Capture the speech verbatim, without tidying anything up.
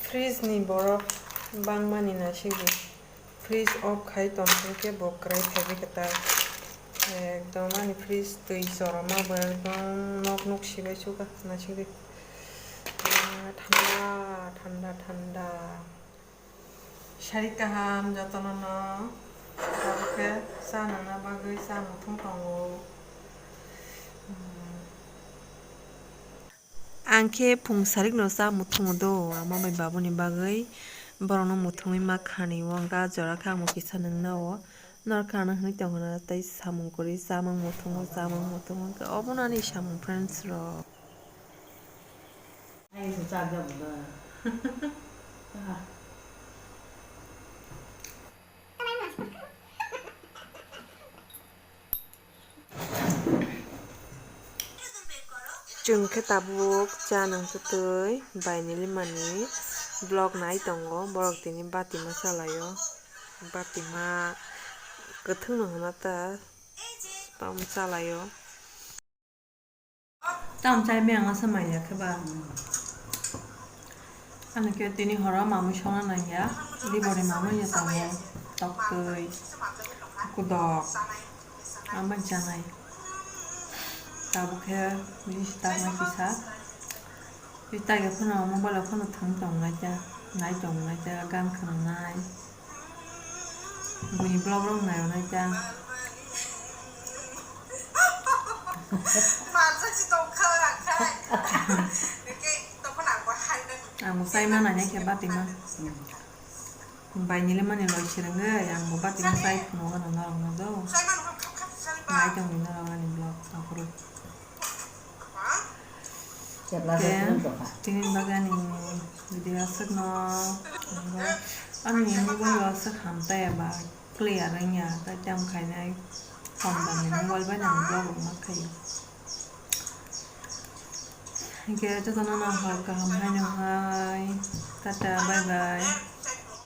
Fridge ni borok bangmani naisingdi. Fridge off khai tongthokhe bo kwrai phaibai kwtal. Ekdom ani fridge twi choroma bo ekdom nok nok sibai suka naisingdi. Ah, thanda, thanda, thanda. Sari kaham jotono no. Tabukhe cha nangna bagwi cha muthung tongo. Hmm. Ang khe phung sarikno cha muthungo do, ama bai babuni bagwi borokno muthungwi ma khani o, wngkha jora khe ang bo kisa nungna o, norokhe ano hinwi tongkha na tei samung kwrwi chamung muthungo, chamung muthungo, hwnkhe obono ani samung friends rok. Chwng khe tabuk cha nang twtwi bai nili mani vlog nai tongo, borok tini batima chalaio, batima kwthwngno hwnna ta tamo chalaio. Tamo chai maya asa maya khe ba. Ano khe tini horo mamui songna nangya. Dibori mamui ya tongo. Toktwi. Kudok. Amai chanai. Tabuk khe bisi taknai kisa. Bisi takya phano mobile o phano thang tong naikha. Nai tong naikha. Gan khwnanai. Buini vlog rok naio naikha. Ang bo chai ma nainai khe batima. Bai nili mani loi se rwngwi ang bo batima chai phunuk gana norok no do. Nai tongdi norok ani vlog aphuru. Khe tini bagwi ani video aswkno, ani mobile o aswk hamtaya ba clear wngya, tai tamo khainai phone dam ni mobile bai nang vlog rok ma khaio. Hinkhe jotono no hor kaham haino hai, tata bye bye.